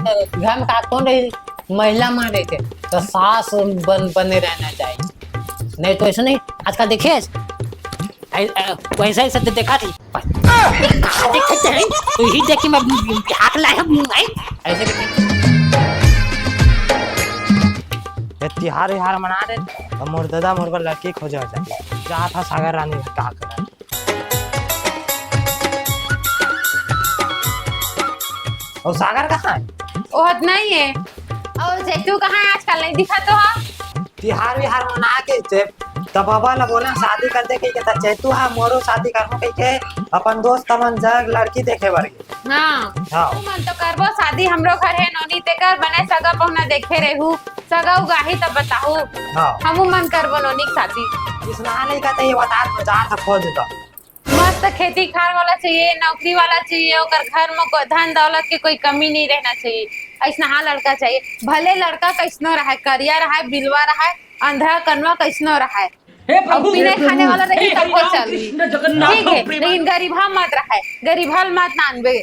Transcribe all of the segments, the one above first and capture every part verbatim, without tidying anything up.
घर में का कौन रही? महिला मन रहिथे, तो सास बन, बने रहना चाहिए। नहीं तो ऐसा नहीं, आजकल देखिए, ऐ-, ऐ-, वैसा ही सब देखा थी। कहाँ देखते हैं? तो यही देख के मैं बिहार ला हूँ, नहीं? ऐसे करके। ये तिहार विहार मना दे, तो मोर दादा मोर बर लड़की खोजे हो जाती। जा था सागर रानी का करा। और सागर कहाँ है? ओहत नहीं है। और जैतू कहाँ है आजकल, नहीं दिखा तो हा? तिहार विहार मना के ते, तब बाबा ला बोला शादी कर दे कहिके, त जैतू हा मोरो शादी करहूँ कहिके अपन दोस्त मन जग लड़की देखे बर गे। हाँ। हाँ। तुमन तो करबो शादी, हमरो घर है नोनी, तेकर बने सगा पहुना देखे रहू, सगा उगाही तब बताहू। हाँ। हमू मन करबो नोनी के शादी। इसना नहीं कहते ये बता, बता था खोज तो। मस्त खेती खार वाला चाहिए, नौकरी वाला चाहिए, ओकर घर में कोई धन दौलत के कोई कमी नहीं रहना चाहिए। ऐसनहा लड़का चाहिए, भले लड़का कैसनो रहे, करिया रहे, बिलवा रहे, अंधरा कनवा कैसनो रहे, हे प्रभु, और पीने हे प्रभु, खाने वाला रही हे तब हो हरिराम चल रही। कृष्ण जगन्नाथ ठीक है, प्रेमानंद। लेकिन गरीबहा मत रहे, गरीबहा मत नानबे।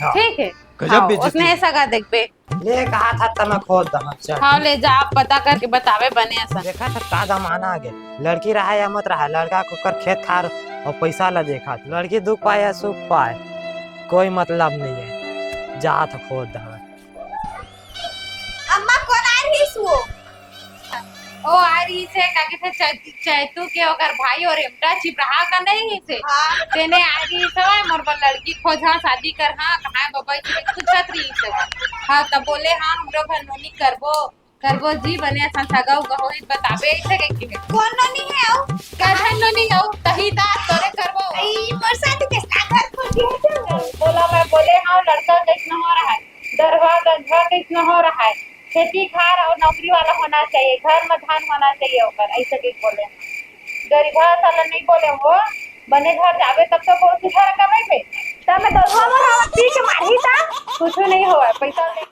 हाँ। ठीक है। गजब हाँ, बेइज्जती। उसने ऐसा का देखबे। ले कहा था तना खोद दहा, चल। हाँ, ले जा, आप पता करके बतावे बने असन। देखा था का जमाना आ गया, लड़की रहा या मत रहा, लड़का को कर खेत खार और पैसा ला देखा, लड़की दुख पाए या सुख पाए, कोई मतलब नहीं है, जा था खोद दहा। अम्मा, कौन आ रही है वो? ओ आ रही से, का कहते, चै-, चैतू के ओकर भाई और एमटा चिपराहा का नहीं है से। हाँ। तेने आ रही से, "ओए, मोर बर लड़की खोज, हाँ, शादी कर, हाँ, कहाँ है बाबा?" इसे पूछत रही से। हाँ, तब बोले, "हाँ, हमरो घर नोनी करबो, करबो जी, बने असन सगा उगा होई, बताबे," इसे कह के। कौन नोनी है आओ? कहाँ नोनी आओ? तही ता तोरे करबो। ई मोर साथ के सागर खोज है तो। बोला, मैं बोले, "हाँ, लड़का कैसनो हो रहा है?" दरवा गंजवा कइसनो हो रहा है, खेती खार और नौकरी वाला होना चाहिए, घर में धान होना चाहिए ओकर, ऐसे भी बोले। गरीबा साला नहीं बोले हो, बने घर जावे तब तो बहुत सुधार कमेबे। तब मैं दसवा में हम पी के मारी था, कुछ नहीं हुआ, पैसा नहीं।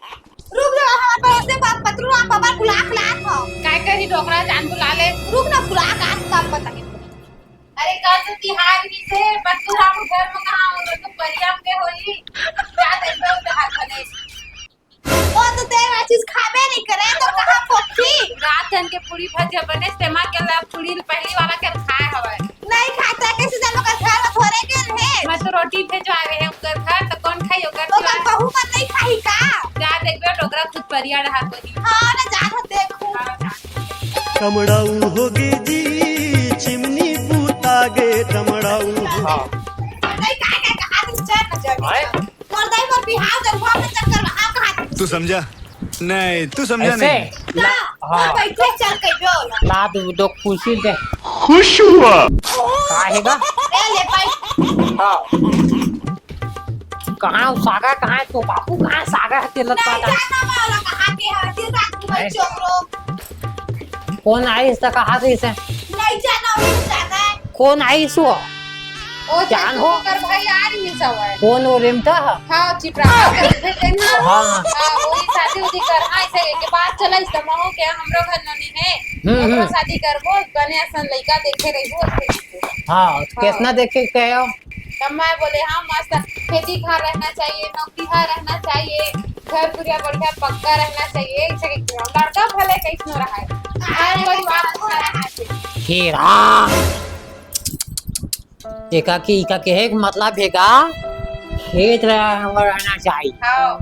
रुक जा, हमारे पास से बात पतरू आप बाबा बुला बुला था। काय करी डोकरा जान बुला ले। रुक ना, बुला का तब बताइए। अरे, कल तो तिहार ही से, पर तू राम घर में कहाँ हो? तो परिया में होली, जा देखबे उधार बने। वो तो तेरा चीज खाबे नहीं करे, तो कहाँ पोखी? रात जन के पूरी भजिया बने, तेमा के ला पूरी पहली वाला के खाए हवे। नहीं खाए, तो कैसे जानो का घर में थोड़े के रहे? मैं तो रोटी भेजवावे है उनकर घर, तो कौन खाई ओकर ओकर घर? बहू मन नहीं खाई का? जा देखबे, डोकरा खुद परिया डहार होही। हाँ, ना जा, देखू। हाँ, जा। तमड़ाऊ होगे जी, चिमनी पूतागे तमड़ाऊ हो। हाँ। दाई काय काय कहा तू चल न चल। आए? तोर दाई मोर बिहाव जब हुआ में चक्कर रहा कहा तू। तू समझा? नहीं, तू समझा ऐसे? नहीं। ला, हाँ। बैठे चल के जो। ला दो, दो कुर्सी दे। खुश हुआ। का हे गा? ए ले भाई। हाँ। कहाँ हे सागर, कहाँ हे तो बापू, कहाँ हे सागर हे तेला नहीं पता। जाना वाला कहाँ के है, दिन रात की भाई हैं? चोकरो। कौन आइस त कहा से इसे? नहीं जाना, वही जाना है। कौन आइस वो? ओ जान हो? ओकर भाई आ रही है सवार। कौन वो रेमटा है? हाँ, चिपरा के देखे थे ना। हाँ। हाँ, वही शादी उदी कर, हाँ, ऐसे के बात चला इस दमा हो क्या हमरो घर नोनी है। हम्म, ओकरा हम्म। शादी करबो, बने असन लइका देखे रहिबो, ऐसे के। हाँ, हाँ। कैसना देखे के हो? तब मैं बोले, हाँ, मस्त खेती खार रहना चाहिए, नौकरी हा रहना चाहिए, घर दुरिया बढ़िया पक्का रहना चाहिए, इसे के लड़का भले कैसनो रहे, घर परिवार अच्छा रहना चाहिए। हे राम, एका के, इका के एक मतलब हे का, खेत रह-, रहना चाहिए। हाँ।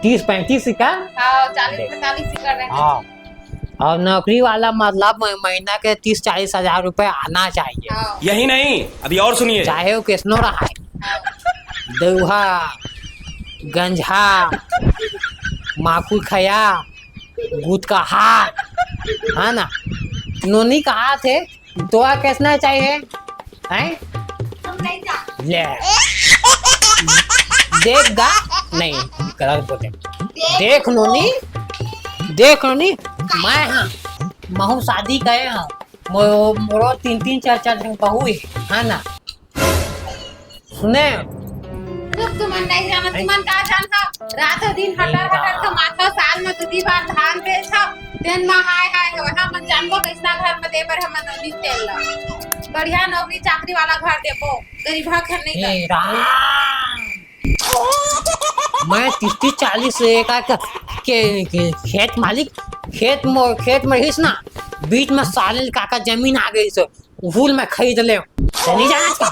तीस पैंतीस इका? हाँ, चालीस पैंतालीस इका रहना हाँ। चाहिए। और नौकरी वाला मतलब म-, महीना के तीस चालीस हजार रुपए आना चाहिए। हाँ। यही नहीं, अभी और सुनिए। चाहे वो कैसनो रहा है। हाँ। दौहा, गंजहा, माखुर खया, गुटकाहा, है ना? नोनी कहा थे, तो कैसना चाहिए? हैं? हम नहीं जानते। ले। देख गा, नहीं, गलत बोले। देख नोनी, देख नोनी, मैं हाँ, महू शादी करे हाँ, मो-, मोरो तीन तीन चार चार झन बहू हे, है ना? सुने? रुक, तुमन नहीं जाना, तुमन का जानता? रात दिन हटर हटर कमाथो, साल में दू दी बार धान बेचो, दिन में हाय हाय हो, हमन जानबो कैसना घर में देबर हमन नौकरी तेल ला। बढ़िया नौकरी चाकरी वाला घर देबो, गरीबा घर नहीं हे कर। राम। मैं तीस तीस चालीस एकड़ के, के, के खेत मालिक, खेत मोर, खेत में रहिस ना, बीच में साले काका जमीन आ गई से, उहू ल मैं खरीद ले। चली जाना का?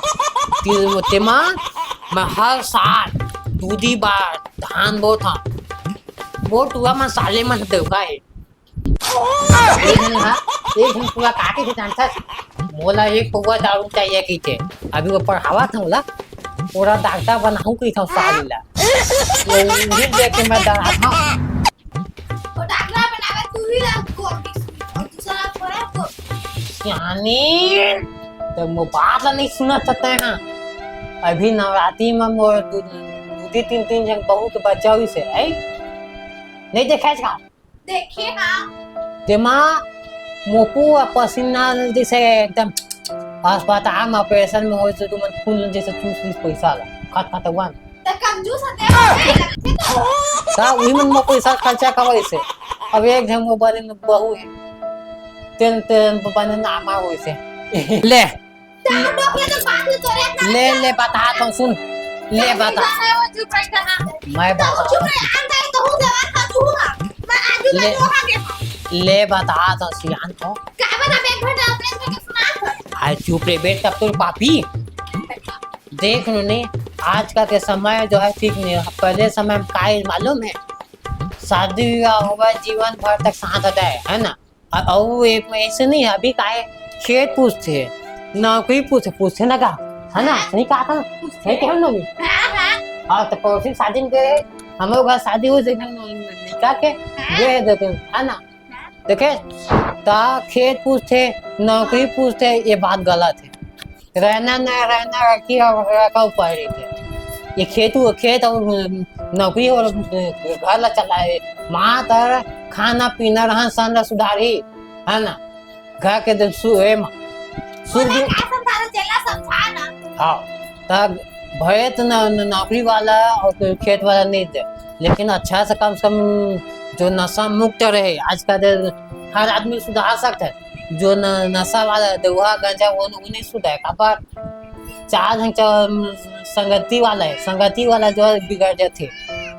तेमा मैं हर साल दूधी बार धान बोत हूँ। वो टुआ मन साले मन देवगा है। एक झन ह, एक झन पूरा काटे के जानथस, मोला एक पौवा दारू चाहिए कहिथे। अभी वो पढ़ावत हूँ ला, पूरा डॉक्टर बनाहूँ कहिथव साली ला। वो उही देख के मैं डरात हूँ। वो डॉक्टर बनावे तू ही ला कोर भी, और दूसरा कोरा को। सियानी, तो मो बात ला नहीं सुनत सकते हैं। अभी नवरात्रि में मोर दू, दू, दू तीन, तीन झन बहू के बच्चा हुई से, है? नहीं देखे का? देखे हाँ। तेमा मोकू आ पसीना जैसे एकदम अस्पताल में ऑपरेशन में होय तो तुमन फूल जैसे चूस लीस पैसा ला। खत खत हुआ ना। तो कंजूस हते हो, नहीं लगते तो। ता उही मन में पैसा खर्चा करवाई से। अब एक झन वो बने न बहू है। तेन, तेन बने नामा होय से। ले। ले, ले, बतात हूँ, सुन। ले, बता। मैं बता। ले, बतात हूँ, सियान हो। अरे चुप रे बेटा, तोर पापी। देख लो नहीं, आजकल के समय जो है ठीक नहीं है। पहले समय में का मालूम है, शादी विवाह होवे, जीवन भर तक साथ रहे, है ना? अ-, अउ एक में ऐसे नहीं है, अभी का है, खेत पूछथे, नौकरी पूछथे, पूछथे ना का, है ना? सही कहा था ना? सही कहे ना मैं? हाँ, तो पड़ोसी शादी में गए, हम लोग घर शादी हुई, देखे न-, निकाह के, गए देखे, है ना? देखे, ता खेत पूछथे, नौकरी पूछथे, ये बात गलत है। रहना ना रहना, रखी और रखा ऊपर ही थे। ये खेत, वो खेत और नौकरी और घर ला चलाए, माँ तर खाना पीना, रहन सहन ला सुधारी, है ना? घर के दिन सु-, ए माँ, सुर भी हाँ, तब भले तो न, न, नौकरी वाला और कोई खेत वाला नहीं दे, लेकिन अच्छा से कम से कम जो नशा मुक्त रहे। आज का दिन हर आदमी सुधार सकता है, जो न, नशा वाला है, देवहा गांजा, वो, वो नहीं सुधारे। काबर चार झन च-, संगति वाला है, संगति वाला जो है बिगड़ जाथे,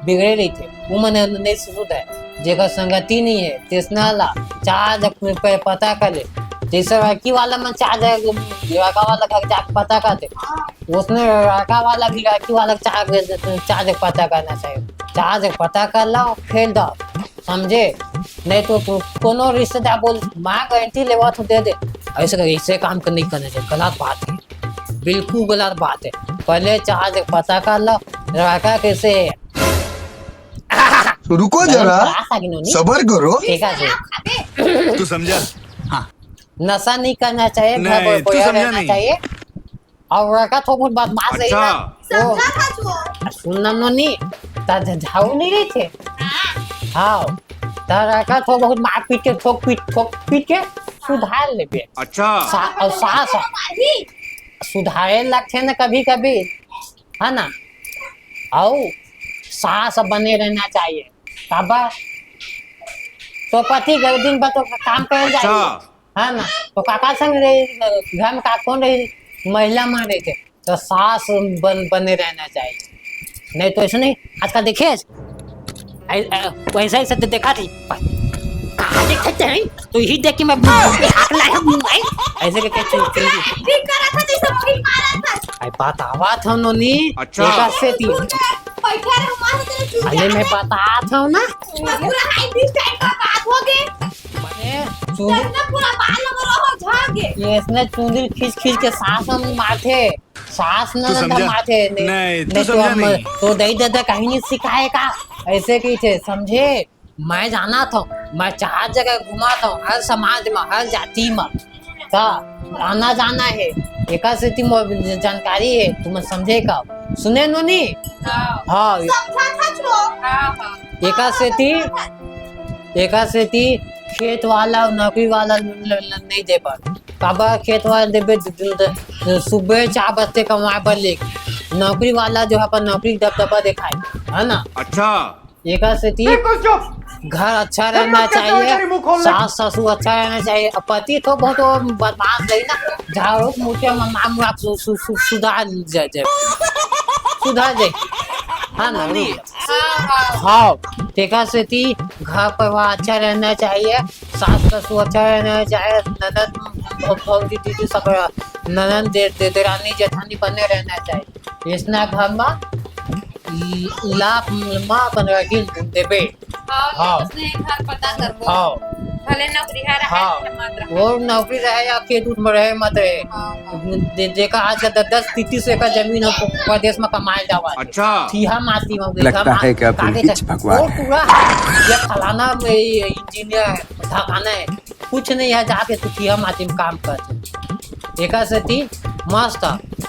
बिगड़े रहिथे, वो मन नहीं सुधरे। जेकर संगति नहीं है, तेसना ला चार झन पे पता कर ले। जैसे लड़की वाला मन चार झन, लड़का वाला घर जाके पता करथे, उसने लड़का वाला भी लड़की वाला चार, चार झन पता करना चाहिए। चार झन पता कर ला और फेर दो, समझे? नहीं तो तू कोनो रिश्तेदार बोल, "माँ गारंटी लेवा तो दे दे।" ऐसे कर, ऐसे काम कर, नहीं करना चाहिए, गलत बात है, बिल्कुल गलत बात है। पहले चार झन पता कर ला, लड़का कैसे है। तो रुको जरा, क्लास आ गई नोनी। सबर करो। ठीक है जी। तू समझा? हाँ। नशा नहीं करना चाहिए, घर नहीं, पर तू बोया समझा रहना नहीं। चाहिए। और लड़का तो बहुत बदमाश है अच्छा। ना। वो समझा था जो। सुनना नोनी, ता झ-, झाऊ नहीं रहे थे। हाँ। हाँ। ता लड़का तो बहुत मारपीट के, ठोक पीट, ठोक पीट के सुधार लेबे। अच्छा। सा-, और सास मारी। सुधारे लगथे ना कभी कभी, है ना? और सास बने रहना चाहिए। काबर? तो पति घर दिन भर तो काम करे अच्छा। जाए, है ना? तो काका संग रही, घर में का कौन रही? महिला मन रहिथे। तो सास बन, बने रहना चाहिए, नहीं तो ऐसे नहीं। आजकल देखिए, ऐ-, ऐ-, वैसा ही सत्य देखा थी। कहाँ देखत है? तो यही देख के मैं हाक लाया हूँ, भाई। ऐसे करके चुन, चुन दी। ठीक करा था, जैसे वही मारा था। आई बात आवा था नोनी, अच्छा। एका सेती। बैठा रहो, वहाँ से तेरे चुन अरे, मैं बता था ना। पूरा हाई बीच टाइप का बात हो गए। मैं चुन- इतना पूरा बाल लग रहा हो, झाड़ के। ये इसने चुंदी खींच, खींच के सास में मारथे। सास तू ननद समझा? मारथे, नहीं, नहीं, तू नहीं तो समझा हम नहीं। तो दई ददा कहीं नहीं सिखाए का, ऐसे कहिथे, समझे? मैं जाना था, मैं चार जगह घुमा था, हर समाज में, हर जाति में, का आना जाना है, एका सेती मोर जानकारी है, तुम समझे का? सुने नोनी? हाँ। हाँ। समझा था छो। हाँ, हाँ। एका सेती, एका सेती खेत वाला, नौकरी वाला ल-, ल-, ल-, नहीं दे पाए। काबर खेत वाला देबे, द-, द-, द-, सुबह चार बजते कमाए बर ले, नौकरी वाला जो है अपन नौकरी दबदबा दिखाए, है ना? अच्छा। एकर सेती बिल्कुल चुप। घर अच्छा रहना चाहिए, सास ससुर अच्छा रहना चाहिए। अब पति तो बहुत वो बदमाश रही ना, झाड़ू मुझे नाम आप सु-, सु-, सु-, सुधार जाए, जाए। सुधार जाए। हाँ ना, नहीं। हाँ, हाँ। हाँ, तेकर सेती घर परिवार अच्छा रहना चाहिए, सास ससुर अच्छा रहना चाहिए, ननद भौ-, भौजी दीदी सब, ननद दे-, दे-, देरानी जेठानी बने रहना चाहिए। अइसना घर म ला-, मा अपन रहिन देबे। हाँ, हाँ। अइसने घर पता करबो। हाँ। भले नौकरी है, रहे हाँ। मत रहे। वो नौकरी रहे या खेत उत में रहे मत रहे। हाँ, हाँ। जे-, जेकर आज का दस, दस, तीस, तीस एकड़ जमीन हो, परदेस में कमाए जावा। अच्छा। ठीहा माटी में लगता है कि अपन काटे नीच भगवान वो है। पूरा ये फलाना में ये इंजीनियर है, ढकाना है, कुछ नहीं है, जाके तू ठीहा माटी में काम कर। एकर सेती मस्त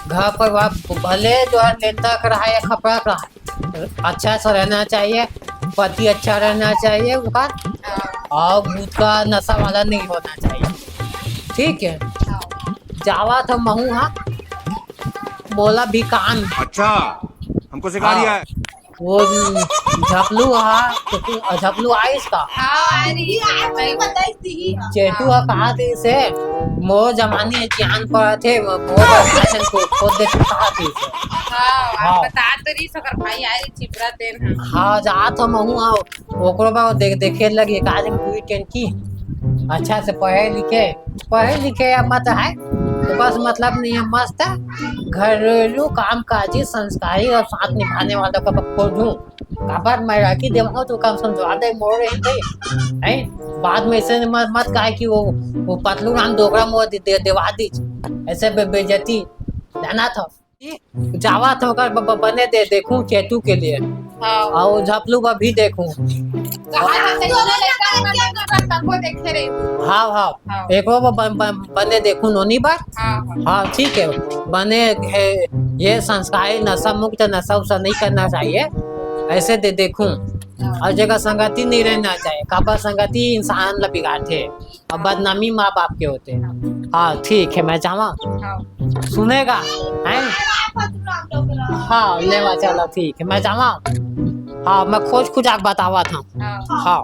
घर परिवार भले जो है लेंटर के रहा या खपरा के रहा, अच्छा से रहना चाहिए, पति अच्छा रहना चाहिए उनका, हाँ। और गुटखा नशा वाला नहीं होना चाहिए, ठीक है? हाँ। जावा था महू हा, बोला भी काम। अच्छा, हमको सिखा हाँ। दिया है। वो झपलू हा, तो तू, झपलू आइस का? हाँ, आ रही है। चेटू हा कहा थे से, मोर जमानी में जान पड़ा थे, वो बहुत अच्छा को खोद दे चुका थे से। हाँ, हाँ। बता तो रही सकर भाई, आ रही चिपरा देन है। हाँ, जा तो महू हाँ, ओकरो बा देख, देखे लगी, एक आदमी पूरी टंकी अच्छा से पढ़े लिखे, पढ़े लिखे या मत है, तो बस मतलब नहीं है, मस्त है। घरेलू काम काजी, संस्कारी और साथ निभाने वालों का खोजूं। काबर मैं राखी देवाओ तो काम समझवा दे, मोर ही भाई, हैं? बाद में ऐसे मत, मत कहे कि वो, वो पतलू राम डोकरा मोर दे, दे, देवा दी, ऐसे बे-, बेइज्जती, जाना था। जावा था ओकर ब-, ब-, बने दे, देखूं चेतू के लिए। हाँ। और झपलू बा भी देखूं। कहाँ से तैयार लड़का बना के बस सबको देखे रहे। हाँ, हाँ। हाँ। एको ब-, ब-, ब-, बने देखूं नोनी बार। हाँ, हाँ। हाँ, ठीक है। बने है, ये संस्कारी नशा मुक्त, नशा उशा नहीं करना चाहिए, ऐसे दे देखूं। हाँ। और जगह संगति नहीं रहना चाहिए, काबर संगति इंसान ला बिगाड़थे। अब बदनामी माँ बाप के होते हैं। हाँ, ठीक है, मैं जावा। हाँ। सुनेगा, हैं? हाँ, लेवा चलो, ठीक है, मैं जावा। हाँ, मैं खोज खुजा के बतावा था। हाँ। हाँ।